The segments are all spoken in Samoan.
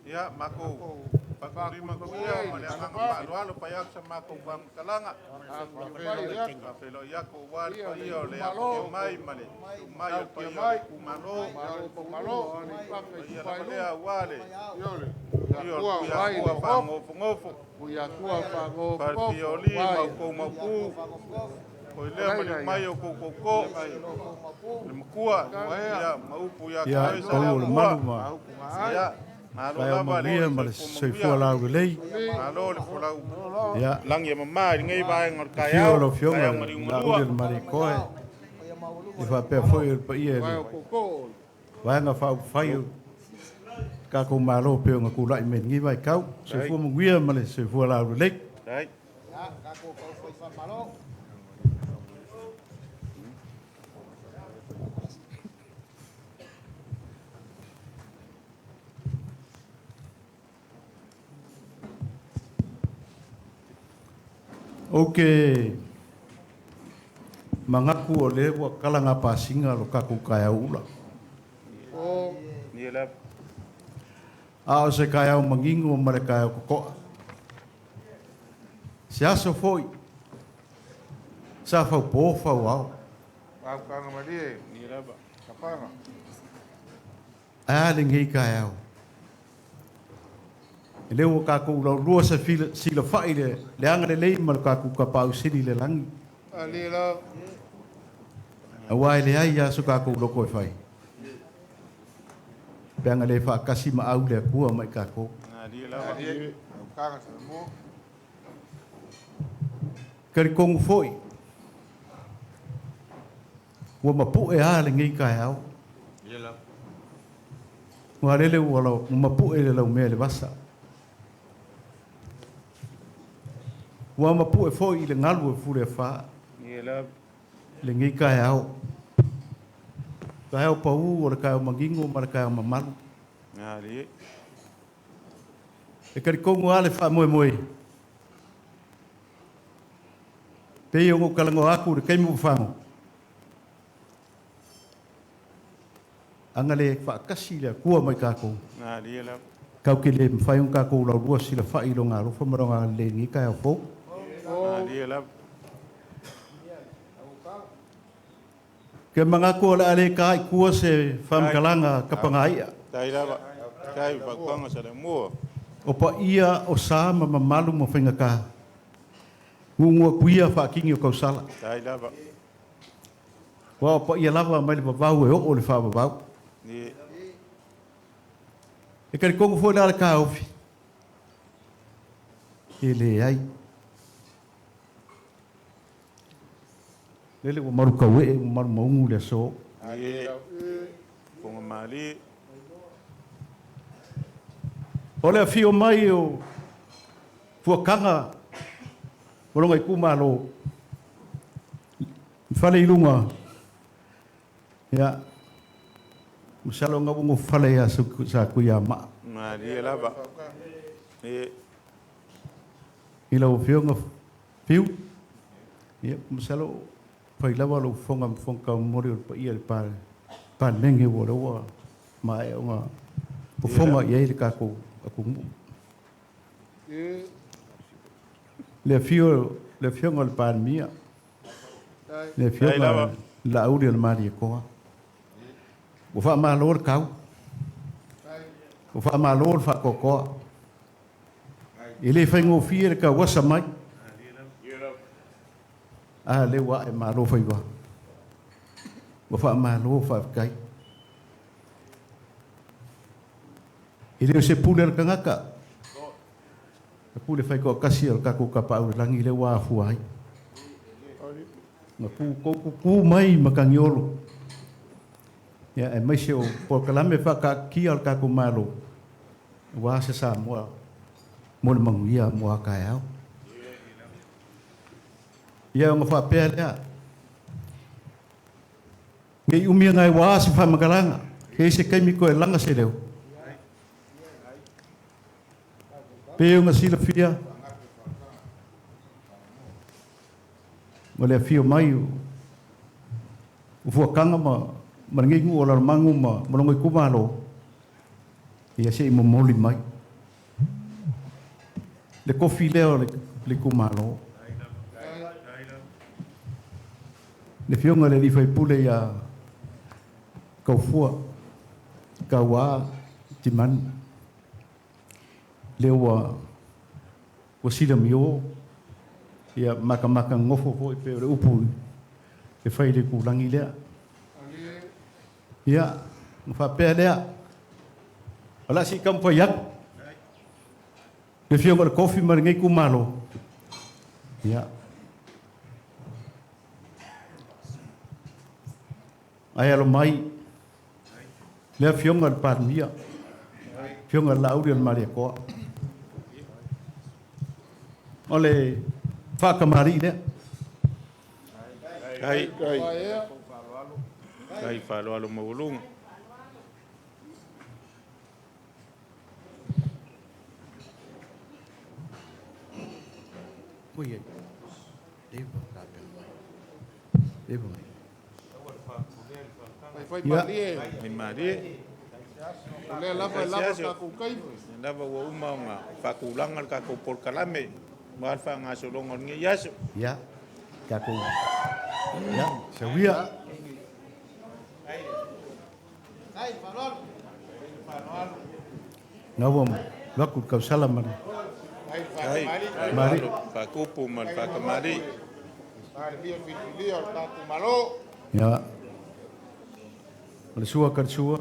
Ia, matou faatulima atu ia ma le agaga faaaloalo e fai atu sa matou faamatalaga. Faafeiloai atu aua le paia o le afifio mai ma le susu mai o le paia o le itumalo. Paia lava lea aua le afio o le Tuiatua faanofonofo, Falefiaoli ma outou Maopu, foi lea ma le mai o outou tootoo, le Matua, ia, ma upu ia te Ia, oe pau o le Saleaaumua. malu ma Ia, malo vaea lava le manuia ma le soifua soifua manuia. laulelei. Malo le folau Ia, lagi e mama i lenei vaega o le afio taeao, lau Afioga taeao i le maliugalua. Lauli o le Malietoa, e faapea foi le paia i le Vaega Faaupufai o tatou Malo pei ona tulai mai i lenei vaitau. Soifua manuia ma le soifua laulelei. Dai. Ou te manatu o lea ua tala na pasiga lo tatou taeao ula. Ia lava. A o se taeao manino ma le taeao totoa. Se aso foi, sa faupo fauao. Ia lava. Ae a lenei taeao. E lea ua tatou laulua se silafai le agalelei ma le tatou Tapaau Sili i le lagi. Aua e leai lava so tatou loko e fai. Pe aga le faatasi ma au le Atua ma i tatou. Ia lava. Talitonu foi, ua mapu'e a lenei taeao. Ua lele ua mapu'e le laumea i le vasa. Ua mapu'e foi i le galu e fuleafa Ia lava. lenei taeao. Taeao pau o le taeao manino ma le taeao mamalu. Ia. E talitonu lava le faamoemoe, pei ona ou talanoa atu i le taimi ua fago, aga le faatasi le Atua ma i tatou. Ia lava. Tatou te le mafai ona tatou laulua silafai i lona alofa ma lona agalelei i lenei taeao fou. Ia lava. Ke manatu o le a le ta i tua se faamatalaga tapagaia. Tai lava. Tai fautuaga Saleaaumua. O paia o sa ma mamalu ma faigata. Gugu atu ia faatini o tausala. Tai lava. Ua o paia lava mai le vavau e oo le faavavau. Ia. E talitonu foi la le taofi. E leai. Lele ua malu tauee ua malu maugu le aso. Ia. Fonga mali. O le afio mai o fuakaga o loga itumalo. Fale i luga. Ia. Masalo nga ua fale ia sa kuia ma. Malie lava. Ia. I lau afioga Fiu. Ia, masalo fai lava lou fofoga ma fofoga taumoli o le paia i le Palemene ua lea ua maea ona fofoga i ai le tatou atunuu. Le afio le afioga o le Palemia, le Tai afioga lava. Laauli o le Malietoa. Ua faamalo le tau, ua faamalo le faatoatoa. E le faigofie le tauasa mai. A lea ua ae malo faiva. Ua faamalo faafetai. E le o se pule a le tagata. Le pule faitoatasi o le tatou Tapaau i le lagi lea ua afua ai. Na ku tou kuku mai matagiolo. Ia aemaise o polokalame faakaatitia o le tatou Malo, aua se Samoa mo le manuia mo a taeao. Ia ona faapea lea, ne i umi agai ua se faamatalaga, se i se taimi toe laga se leo. Pe ona silafia, ma le afio mai o fuakaga ma lenei nuu o Lalomanu ma lona itumalo, ia se i momoli mai le kofi lea o le itumalo. Le afioga i le sui usufono ia Taufua Tauā Timani, lea ua silamio, ia matamata nofo foi pe o le upu e fai i le itulagi lea. Ia, ona faapea lea, o le a se i taumafai atu le afioga i le Kofi ma lenei itumalo. Ia, ae alo mai le afioga i le Palemia, afioga i le Laauli o le Malietoa. O le faatamalii lea. Ai, ai faaaloalo maualuga. Ui ai. Leva tapena mai. Leva mai. Fai malie. Ai malie. O lea lava e lava tatou taimi. Lava ua uma ona faatulaga le tatou polokalame ma le faagasologa o lenei aso. Ia, tatou. Ia, sauia. Na ua loku le kausala ma le Ai, Mari. Faakupu ma le faakamali. Palemia filifilia o le tatou Malo. Ia, o le sua ka le sua.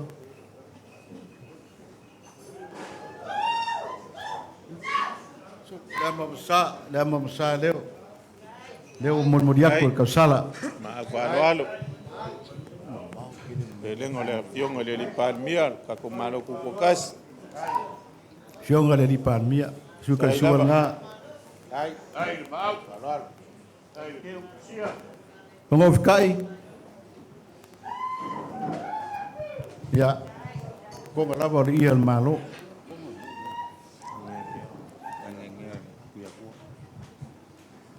Le ama masa, le ama masa leo. Leo molimoli atu le kausala. Ma au faaaloalo. Pelega o le afioga i le alii Palemia, le tatou Malo Tutoatasi. Afioga le alii Palemia, sua ka le sua lena. Logofikai. Ia, konga lava o le ia o le Malo.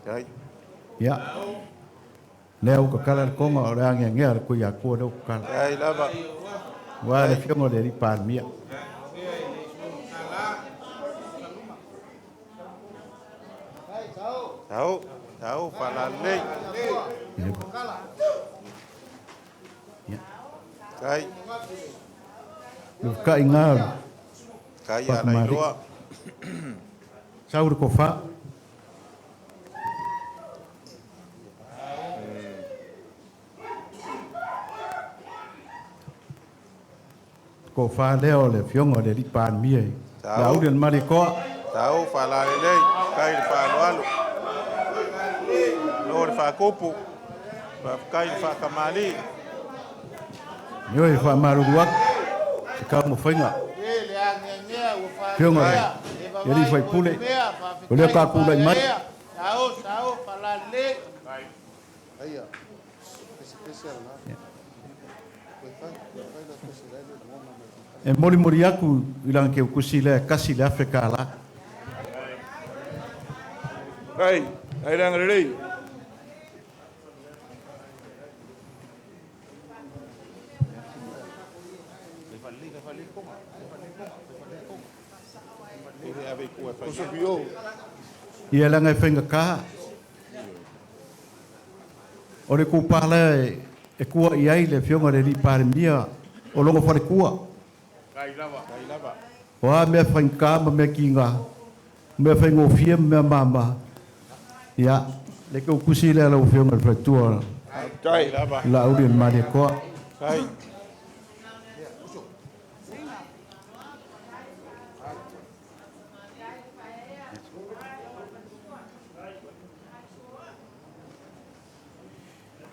Ai. Ia, lea ua kakala le konga o le ageagea le kui akua lea ua kakala. Ai lava. Ua le afioga o le alii Palemia. Tau, tau faalalelei. Ia, Kai, Logofikai ngā kai ala Fakamali. iloa. Sau le kofa. Kofa lea o le afioga o le alii Palemia. Tau. La uli o le Malietoa. Tau faalalelei, kai le faaaloalo. Lo le faakupu. Faafetai le faakamali. Ioe faamalulu atu se taumafaiga E le ageagea ua Afioga faalaea. i alii faipule, o lea tatou mai. Sao, sao, faalalelei. Aia. Pese pese ala. E molimoli atu i lana keukusi lea e kasi le afe kālā. Ai, ai le agalelei. E ave i kua e fai. Oso pio. Ia laga e faigakā. O le kupā lea e kua i ai le afioga i le alii Palemia o logo falekua. Kai lava. O a mea faigakā ma mea kigā, mea faigofie ma mea māmā. Ia, le keukusi lea lau afioga i le faletua Kai lava. Laauli o le Malietoa. Kai.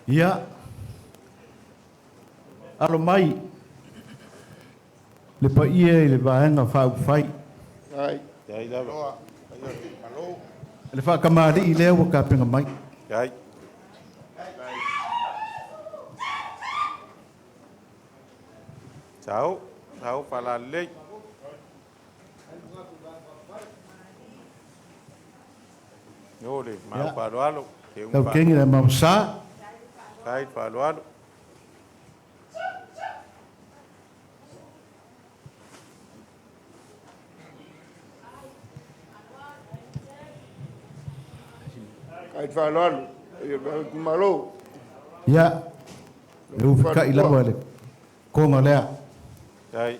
Ia, alo mai Le paia i le vaega faaupufai. Ai. Ai lava. Le faakamali'i lea ua tapena mai. Ai. Sau, sau falalelei. O le mau faaaloalo. Lau kegi le mausā. Kai faaaloalo. Kai faaaloalo. Ia itumalo. Ia, le ufika'i lava le koga lea. Ai.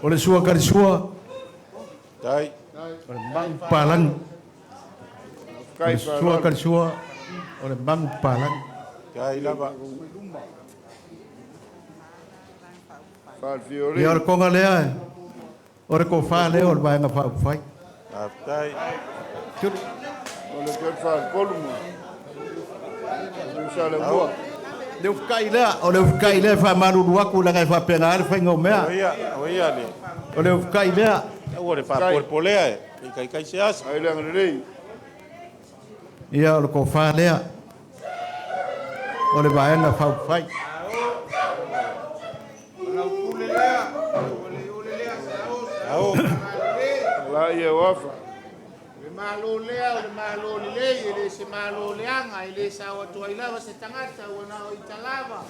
O le sua kalisua. Tai. O le magu palagi. O le sua kalisua. O le magu palagi. Tai lava. Ia o le koga lea, o le kofā lea o le vaega faaupufai. Tai. O le ke faaletolu ma. Le mua. Le ufika'i lea, o le ufika'i lea e faamalulu atu leaga e faapena lava le faiga o mea. O ia, o ia le. O le ufika'i lea. Ua le faapolepolea e. I kaikai se asa. Ai le agalelei. Ia o le kofā lea. O le vaega faaupufai. Au. La ia wafa. Le malo lea o le malo lelei, e le se malo leaga, e le sao atu ai lava se tagata ua na o ita lava.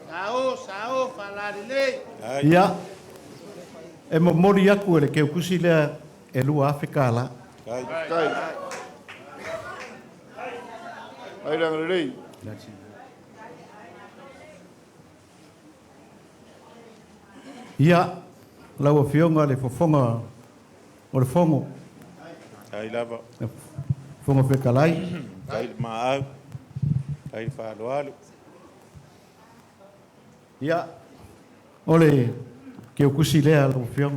Sao, sao, falalelei. Ia, e momoli aku e le keukusi lea e 2,000 kālā. Tai. Tai. Ai le agalelei. Ia, lau afioga le fofoga o le fogo. Tai lava. Fofoga fetalai. Tai le maau. Tai le faaaloalo. Ia, o le keukusi lea lau afioga.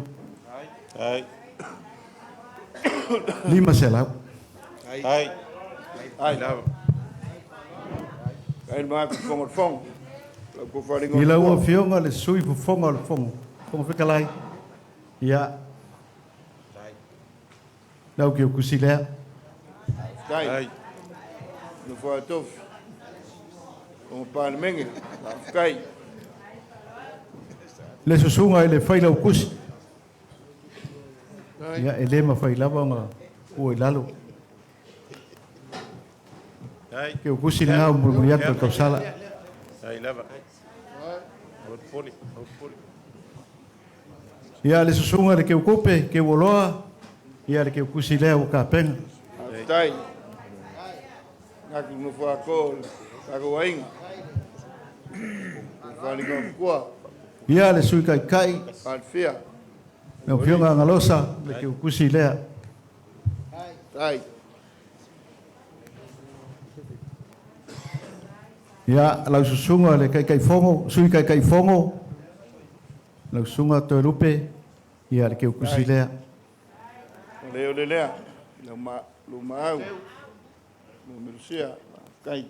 Tai. 500. Tai. Ai lava. Ai le maku fongo le fongo. Lau ko wharinga. I lau afioga le sui fofoga o le fogo. Fofoga fetalai. Ia. Lau keukusi lea. Tai. Tai. No whaatofi. O pālemenge. Kai. Le susuga i le fai lau kusi. Ia, e le mafai lava ona ua i lalo. Tai. Keukusi lena o mulimuli atu le tausala. Tai lava. Poli, poli. Ia, le susuga i le keukupe, keuoloa. Ia, le keukusi lea ua kapena. Tai. Ngaki no whaako. Kako wainga. Wharinga kua. Ia, le sui kaikai. Whaalfia. Lau afioga Agalosa, le keukusi lea. Tai. Ia, lau susuga le kaikaifogo, sui kaikaifogo. Lau susuga Toelupe, ia le keukusi lea. O leo le lea. Lau ma, lu maau. Lu melusia. Kai.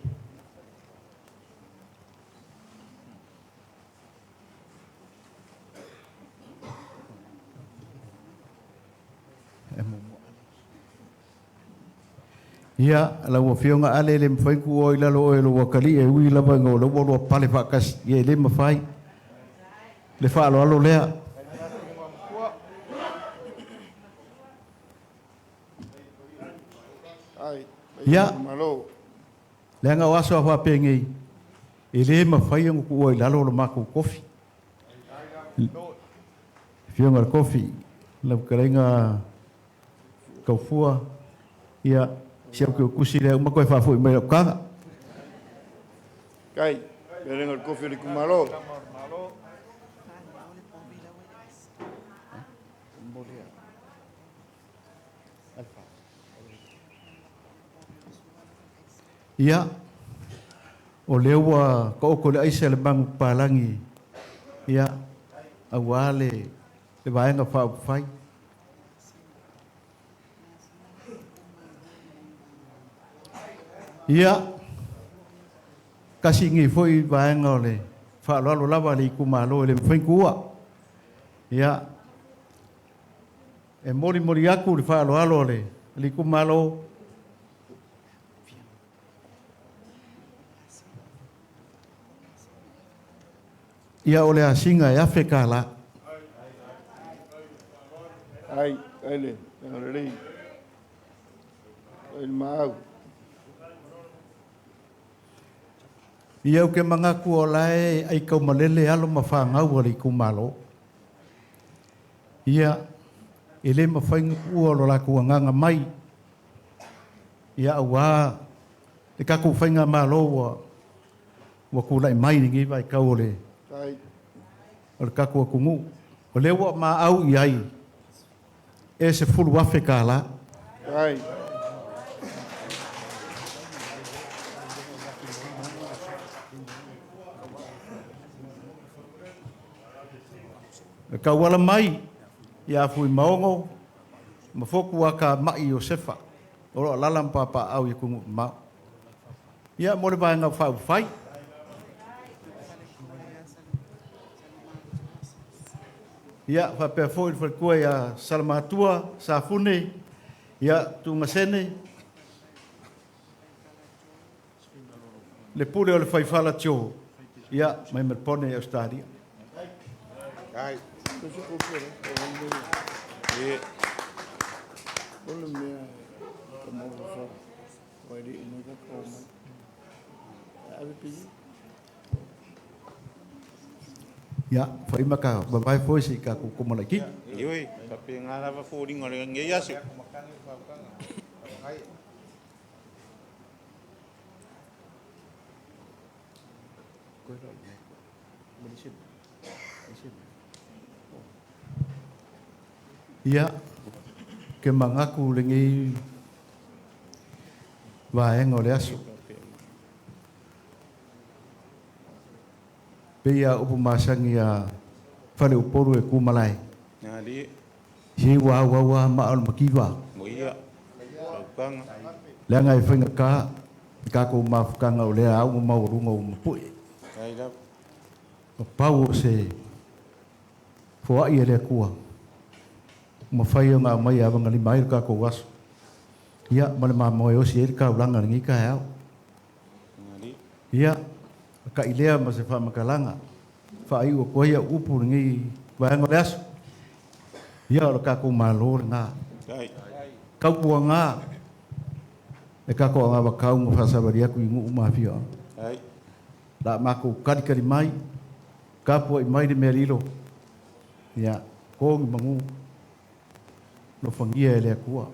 Ia, lau afioga ale le mafai ku o i lalo o e lo wakali e ui lava ngo lo lo pale faakasi. Ia e le mafai. Le faaaloalo lea. Ai. Ia. Malo. Leaga o aso a faapegei, e le mafai ona kuua i lalo o le makou kofi. Afioga le kofi, lau fetalaiga Kaufua, ia, si au keukusi lea uma koe faafo'i mai lau kaga. Kai. Pelenga le kofi o le kumalo. Ia, o lea ua kaoko le aisa le magu palagi, ia, auā le le vaega faaupufai. Ia, kasi gi fo'i vaega o le Faaaloalo lava le itumalo e le mafai ona tuua. Ia, e molimoli atu le faaaloalo a le itumalo ia o le asiga e $1,000. Ai, ai le, lelei. Ai le maau. Ia ou te manatu o lae ai taumalele alo ma fanau a le itumalo. Ia, e le mafai ona tuua lo latou agaga mai. Ia auā le tatou faigamalo ua tulai mai i lenei vaitau o le tatou atunuu. O lea ua maau i ai e $10,000. Ai. E tauala mai ia Fuimaono ma fotu aka mai Iosefa o lo alala ma papaaao i atunuu mamao. Ia mo le vaega faaupufai. Ia faapea foi le faletua ia Salamatua, Safune, ia Tumasene, le pule o le faifala Tio, ia mai Melbourne i Australia. Ai. O le mea ka mo fa. Wai di mai ka ko mai. Ave pi. Ia, whaima ka babai foi si ka kukumalaiki. Ioi, ka pe ngā lava fōringa le ngei aso. Ia, ke mangaku le ngei vaenga o le aso. Pe ia upu masangi a fale upolu e kumalai. Ngā li, Si wa wa wa ma o le makiwa. mo ia, paukanga. Leaga e whainga ka, i kako mafukanga o lea au mau runga o mapui. Ai lava. O pau o se foai e lea kua. Ma whai o ngā mai awanga lima ai le kako aso. Ia, ma le mamoe osi e le kaulanga le ngika he au. Ngā li. Ia, ka ilea ma se whamakalanga. Whaai ua koe ia upu le ngi vaenga o le aso. Ia, o le kako malo le ngā. Ai. Kaupua ngā. E kako anga wakau ngā whasawari aku i nguu mawhia. Ai. La mako karikari mai, kapua i mai le mea lilo. Ia, kongi mangu, no whangia e lea kua.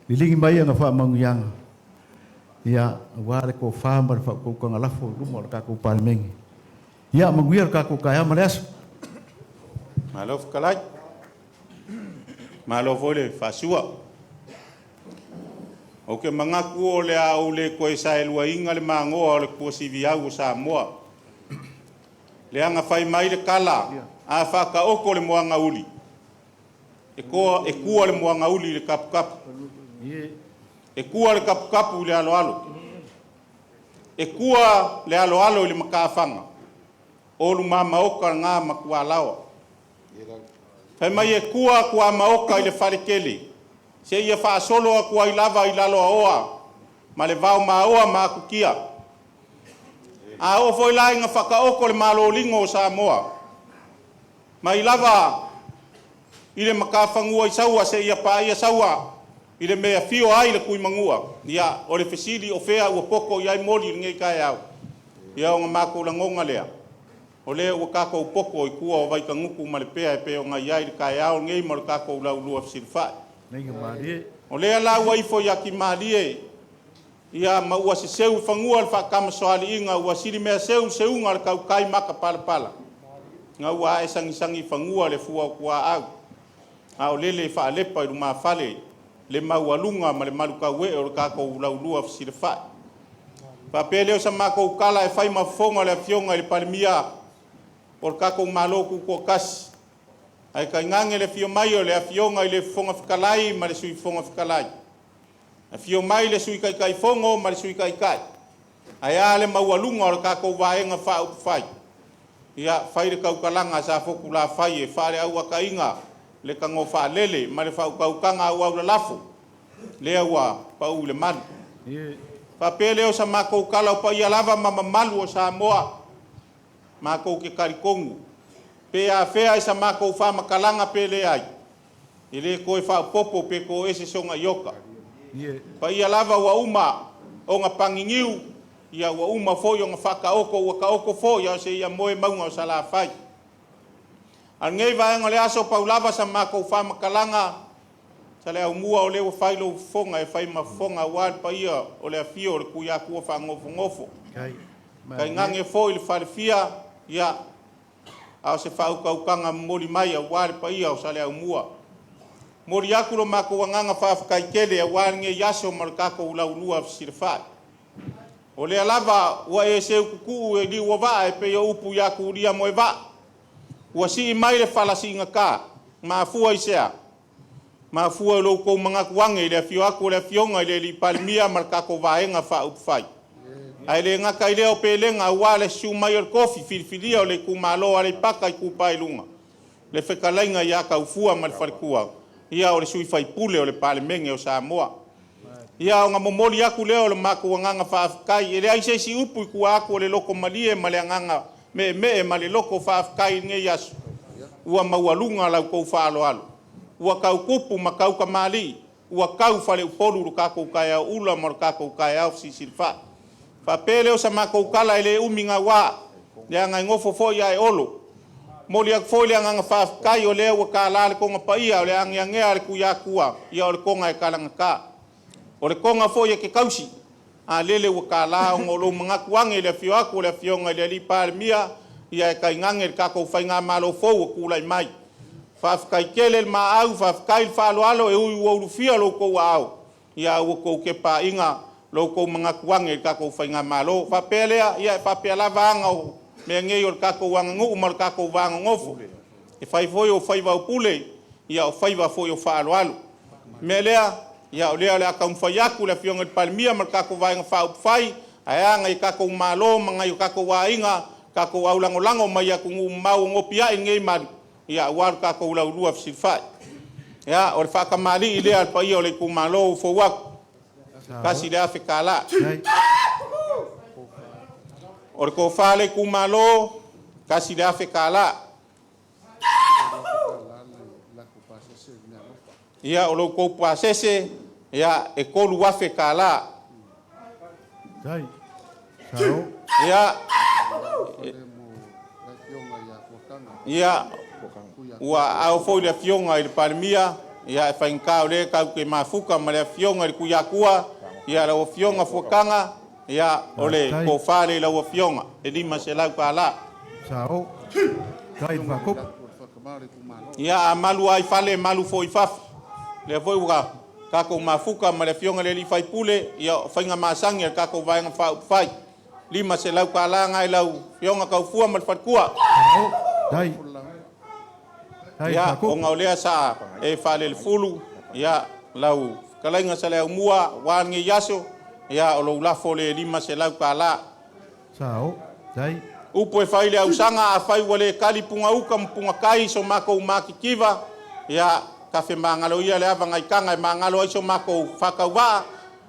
Lilingi mai anga wha mangu ianga. Ia, wā le ko wha ma le wha lafo luma o le kako palemengi. Ia, mangu ia le kako kai ama le aso. Malo whakalai. Malo foi le whasua. O ke mangaku o le au le koe sa e lua inga le mangoa o le kuasivi au o Samoa. Le anga whai mai le kala, a whaka oko le moanga uli. E kua le moanga uli le kapu kapu. E kua le kapu kapu i le alo alo. E kua le alo alo i le makawhanga. O lu mama oka ngā makua lawa. Whai mai e kua kua maoka i le wharekele. Se ia whaasolo a kua i lava i lalo a oa. Ma le vao maoa ma akukia. A o foi lai ngā whakaoko le malo lingo o Samoa. Mai lava i le makawhangua i saua se ia pā ia saua. I le mea fio ai le kui mangua. Ia, o le fesili o fea ua poko i ai moli i ngei kai au. Ia o ngā mako langonga lea. O lea ua kako poko i kua o Vaikagutu ma le pea e pe o ngai ai le kai au ngei ma le kako lau lua fesilafai. Nei malie. O lea la ua ifo ia ki malie. Ia ma ua se seu fangua le whakama soali inga ua sili mea seu seunga le kaukai maka pala pala. Ngā ua ae sangi sangi fangua le fua o kua au. A o lele i whaalepa i luma fale le maualunga ma le malu e o le kako lau lua fesilafai. Whapea leo sa mako ukala e whai mafonga le afionga i le palemia o le kako malo kukua kasi. Ai kai ngange le fio mai o le afionga i le fonga whakalai ma le sui fonga whakalai. A fio mai le sui kai kai fongo ma le sui kai kai. Ai a le maualunga o le kako vaenga wha upufai. Ia, fai le tautalaga a Safotulafai e faaleauataiga le tagofaalele ma le faautautaga auau lalafo, lea ua pau i le malu. Faapea lea o sa matou tala o paia lava ma mamalu o Samoa, matou te talitonu, pe afea i sa matou faamatalaga pe leai, e le toe faaopoopo pe toese sona iota. Paia lava ua uma ona paginiu, ia ua uma foi ona faataoto, ua taoto foi a o se moe mauga o Salafai. A o lenei vaega o le aso, pau lava sa matou faamatalaga, Saleaaumua o lea ua fai lou fofoga e fai ma fofoga aua le paia o le afio o le Tuiatua faanofonofo. Tainane foi le falefia, ia, a o se faautautaga momoli mai aua le paia o Saleaaumua. Momoli atu lo matou agaga faafetai tele aua lenei aso ma le tatou laulua fesilafai. O lea lava ua e seututuu e liu o vaa e pei o upu ia Tulia Moevaa, ua sii mai le fala siigata, mafua i se a? Mafua i lo outou manatu age i le afio atu o le Afioga i le Palemia ma le tatou Vaega Faaupufai. Ae le gata i lea o pelega aua le susu mai o le tofi filifilia o le itumalo o Aleipata Itupa i Luga, le fetalaiga ia Taufua ma le faletua, ia o le sui faipule o le Palemene o Samoa. Ia ona momoli atu lea o le matou agaga faafetai, e leai se isi upu i tua atu o le loto malie ma le agaga meemee ma le loto faafetai i lenei aso, ua maualuga la outou faaaloalo, ua tau tupu ma tau tamalii, ua tau faleupolu lo tatou taeao ula ma lo tatou taeao fesisilifai. Faapea lea o sa matou tala e le umi naua, leaga e nofo foi ae olo. Momoli atu foi le agaga faafetai o lea ua tala le toga paia o le ageagea a le Tuiatua, ia o le toga e talagata. O le toga foi e te tausi, a lele ua tala ona o lou manatu age i le afio atu o le Afioga i le Alii Palemia, ia e tainane le tatou faigamalo fou ua tulai mai. Faafetai tele le maau, faafetai le faaaloalo, e ui ua ulufia lo outou aao, ia ua outou tepaaiga lo outou manatu age i le tatou faigamalo. Faapea lea, ia e faapea lava aga o mea nei o le tatou aganuu ma le tatou vanonofo. E fai foi o faiva o pule, ia o faiva foi o faaaloalo. O le mea lea, ia o lea o le a taumafai atu le Afioga i le Palemia ma le tatou Vaega Faaupufai, ae a nai o tatou malo ma nai o tatou aiga, tatou aulagolago mai atunuu mamao ua nopiai i lenei malu, ia aua lo tatou laulua fesilafai. Ia, o le faatamalii lea a le paia o le itumalo ua fou atu, $1,000. O le tofa a le itumalo, $1,000. Ia, o lo outou pasese, ia, e $3,000. Ia, ia, ua ao foi le Afioga i le Palemia, ia, e faigata o lea tatou te mafuta ma le Afioga i le Tuiatua, ia, lau Afioga Fuataga, ia, o le tofa lea i lau Afioga, e $500. Ia, a malu lava i fale, malu foi i fafo. Lea foi ua tatou mafuta ma le Afioga i le sui usufono, ia o faiga masani a le tatou Vaega Faaupufai. $500 lena i lau Afioga Taufua ma le faletua. Ia, ona o lea sa e faalelefulu, ia, lau fetalaiga Saleaaumua aua lenei aso, ia, o lou lafo lea e $500. Upu e fai i le ausaga, afai ua le tali pugauta ma pugatai i so matou matitiva, ia tafemagalo ia le ava nai taga e magalo ai so matou faatauvaa,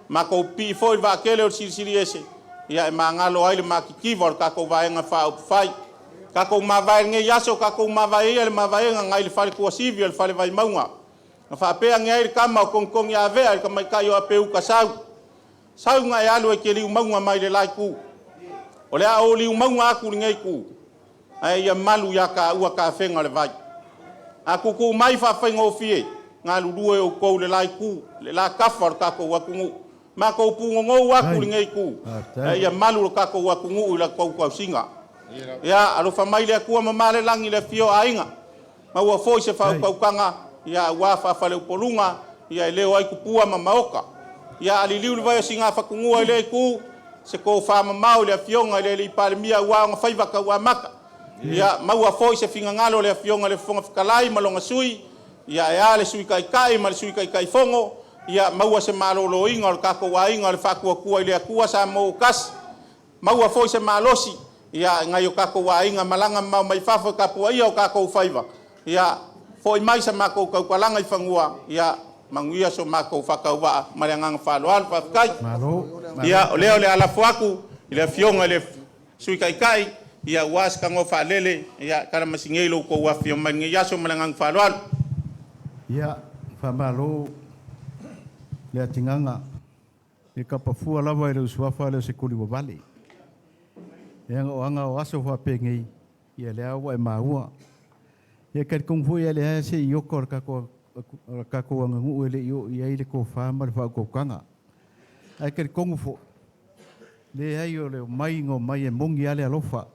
matou pipii foi i le vaatele o le Silisili Ese, ia e magalo ai le matitiva o le tatou Vaega Faaupufai. Tatou mavae i lenei aso, tatou mavae ia le mavaega nai le fale tuasivi o le Fale Vaimauga. Na faapea ane ai le tama o Togitogiavea i le tamaitai o Apeuta, sau, sau ina e alu e te liu mauga mai le la itu. O le a ou liu mauga atu i lenei itu, ae ia malu ia taua tafega o le vai. A tuutuu mai faafaigofie, galulue outou i le la itu, le la tafa o le tatou atunuu. Matou punonou atu i lenei itu, ae ia malu lo tatou atunuu i la outou tausiga. Ia, alofa mai le Atua ma ma le lagi i le afio o aiga, maua foi se faautautaga, ia aua faafaleupoluga, ia e leo ai tupua ma maota. Ia aliliu le vai o Sigafatunua i lea itu, se tofa mamao i le Afioga i le Alii Palemia aua ona faiva tauamata. Ia maua foi se finagalo o le Afioga i le Fofoga Fetalai ma lona Sui, ia e a le Sui Taitai ma le Sui Taitaifono, ia maua se maloloina o le tatou aiga o le Faatuatua i le Atua Samoa ua Tasi. Maua foi se malosi Ia, e nai o tatou aiga malaga mamao mai fafo e tapuaia o tatou faiva, ia, foi mai sa matou tautalaga i fanua, ia, manuia so matou faatauvaa ma le agaga faaaloalo. Faafetai. Malo. Ia, o lea o le a lafo atu i le Afioga i le Sui Taitai, ia, aua se tanoa faalele, ia, talamasinei lo outou afifio mai i lenei aso ma le agaga faaaloalo. Ia, faamalo le atigaga e kapafua lava i le usuafa le o se kuli vavale. E aga o aga o aso faapenei, ia lea ua e maua. Ia talitonu foi e leai se iota o le tatou aganuu e le i oo i ai le tofa ma le faautautaga. Ae talitonu foi, leai o le omai na omai e moni lava le alofa,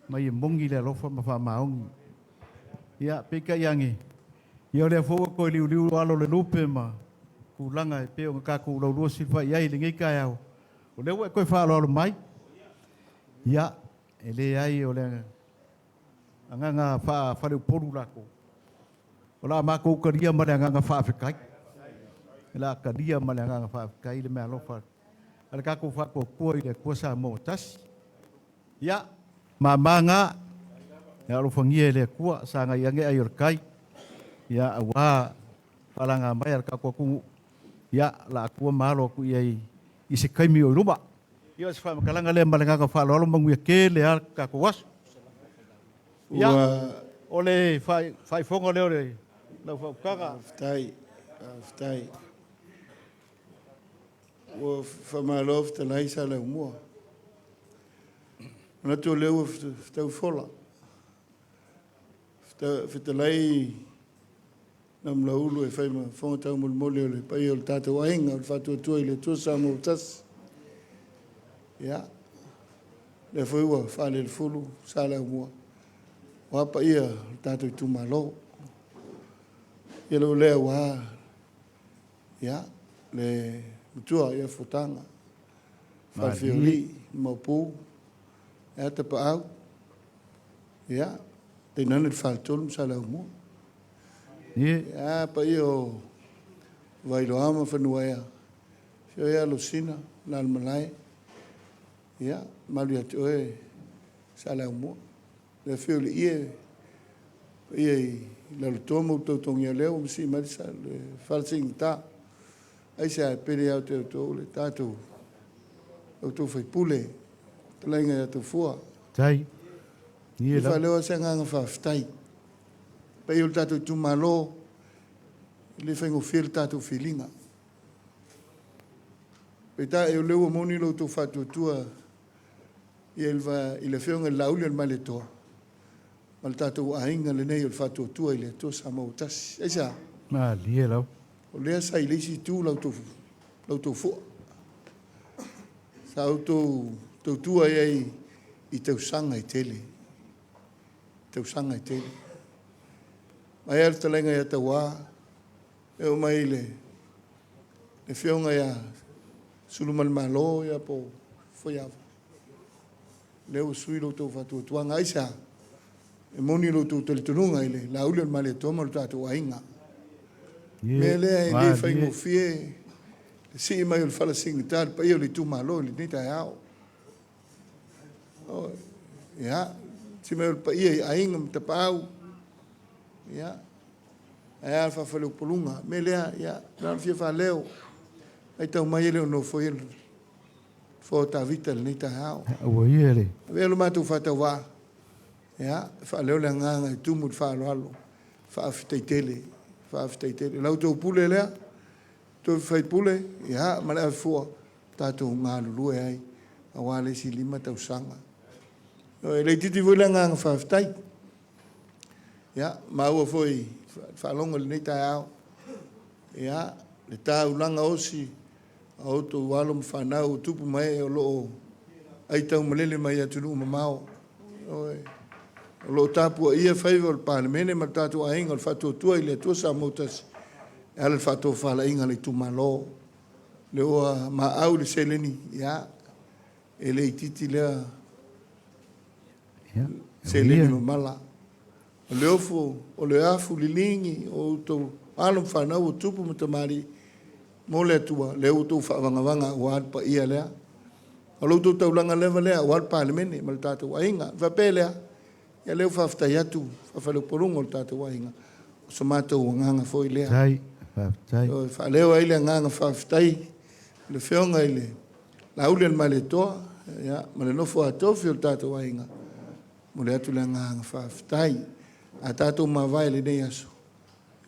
mai e moni le alofa ma faamaoni. Ia, peitai ane, ia o lea foi ua toe liuliu alo o le lupe ma tulaga e pei ona tatou laulua silafai i ai i lenei taeao, o lea ua e toe faaaloalo mai. Ia, e leai o le agaga faafaleupolu latou, o le a matou talia ma le agaga faafetai. O le a talia ma le agaga faafetai le meaalofa a le tatou Faatuatua i le Atua Samoa ua tasi. Ia, mama na, ia alofagia e le Atua, sagai ane ai o le tai, ia aua faalaga mai a le tatou atunuu, ia la atua ma alo atu i ai i se taimi o i luma. Ia, o se faamatalaga lea ma le agaga faaaloalo, manuia tele lava le tatou aso. Ia, o le faaifoga lea o le lau faautaga. Faafetai, faafetai. Ua faamalo fetalai Saleaaumua. Manatu o lea ua fetau fola. Fetalai Namulauulu e fai ma fofoga taumolimoli o le paia o le tatou aiga o le Faatuatua i le Atua Samoa ua tasi. Ia, lea foi ua faalelefulu Saleaaumua, ua paia o le tatou itumalo. Ia lou lea ua, ia, le matua ia Fotaga, Falefiauli, Maopu, ia Tapaau, ia, tainane le Faletolu ma Saleaaumua. Ia, paia o Vailoa ma Fanuaea, afio ia Alosina, Alalamalae, ia, malu ia te oe Saleaaumua. Le afio o le ie, paia i Lalotoa ma Ulutogia lea ua masii mai le faleseigata. Aisea e pele ia te outou le tatou outou faipule, talaiga ia Taufua. Tai. E faaleo se agaga faafetai. Paia o le tatou itumalo, e le faigofie le tatou filiga. Peitai o lea ua moni lo outou faatuatua ia i le afioga i le Laauli o le Malietoa ma le tatou aiga lenei o le Faatuatua i le Atua Samoa ua tasi. Aisea? Malie lau. O lea sa i le isi itu la outou fua. Sa outou tautua ai i tausaga e tele. Tausaga e tele. Mai lava le fetalaiga ia Tauā, e oo mai i le afioga ia Sulumalemalo ia po o Fuaava, lea ua sui lo outou faatuatuaga. Aisea? E moni lo outou talitonuga i le Laauli o le Malietoa ma lo tatou aiga. Mea lea e le faigofie le sii mai o le fala sigata le paia o le itumalo i lenei taeao. Ia, sii mai o le paia i aiga ma tapaau. Ia, ae a le faafaleupoluga. Mea lea, ia, na ona fia faaleo. Ai tau mai e le o nofoia le foa o Tavita i lenei taeao. Ua ia le. Avea lo matou faatauvaa, ia, faaleo le agaga e tumu i le faaaloalo, faafetai tele, faafetai tele. La outou pule lea, toe faipule, ia, ma le avefua, tatou galulue ai, aua le isi 5 tausaga. E le itiiti foi le agaga faafetai. Ia, maua foi faalogo i lenei taeao, ia, le taulaga osi a outou alo ma fanau o tupu mai o loo aitau malele mai atunuu mamao. O loo tapuaia faiva o le Palemene ma le tatou aiga o le Faatuatua i le Atua Samoa tasi, e ala i le faatofalaiga a le itumalo. Le ua maau le seleni, ia, e le itiiti lea seleni mamala. O le ofo, o le afu liligi o outou alo ma fanau o tupu ma tamalii mo le Atua, lea ua outou faavagavaga aua le paia lea. O lo outou taulaga lava lea aua le Palemene ma le tatou aiga. Ona faapea lea, ia lea ua faafetai atu faa-faleupoluga o le tatou aiga, o so matou agaga foi lea. Faafetai, faafetai. E faaleo ai le agaga faafetai i le Afioga i le Laaulialemalietoa, ia, ma le nofo a tofi o le tatou aiga, momoli atu le agaga faafetai. A tatou mavae i lenei aso,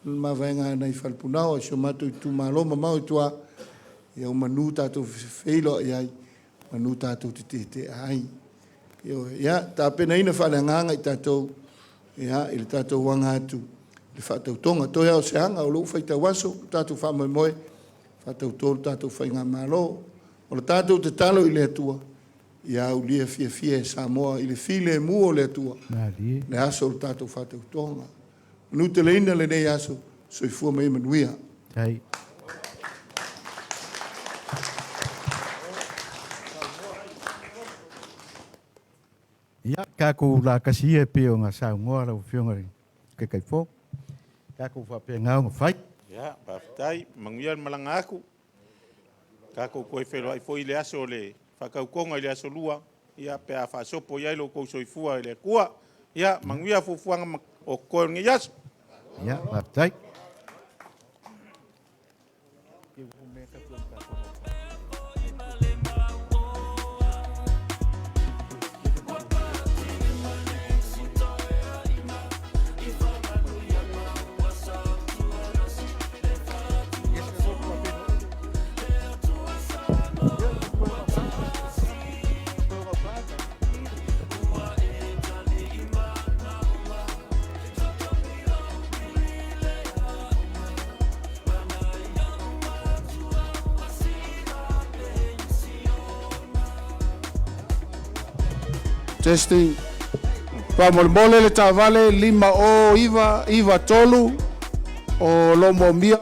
o le mavaega a nai Falepunao i si o matou itumalo mamao i tua, ia ua manu tatou feiloai ai, manu tatou te tetea ai. Ioe, ia tapenaina faaleagaga i tatou ia i le tatou aga atu i le faatautoga. Toe lava o se aga o lou faitau aso, o tatou faamoemoe, faatauto le tatou faigamalo. O le tatou tatalo i le Atua, ia aulia fiafia e Samoa i le filemu o le Atua Malie. le aso o le tatou faatautoga. Manuteleina lenei aso, soifua ma ia manuia. Tai. Ia, tatou lakasi ia e pei ona saunoa lau Afioga i le Taitaifono. Tatou faapena ona fai. Ia, faafetai, manuia le malaga atu. Tatou toe feiloai foi i le aso o le faatautoga i le aso Lua, ia pe a faasopo i ai lo outou soifua e le Atua. Ia, manuia fuafuaga o totoe o lenei aso. Ia, faafetai. Testing. Faamolemole le taavale 50993 o lo o moomia.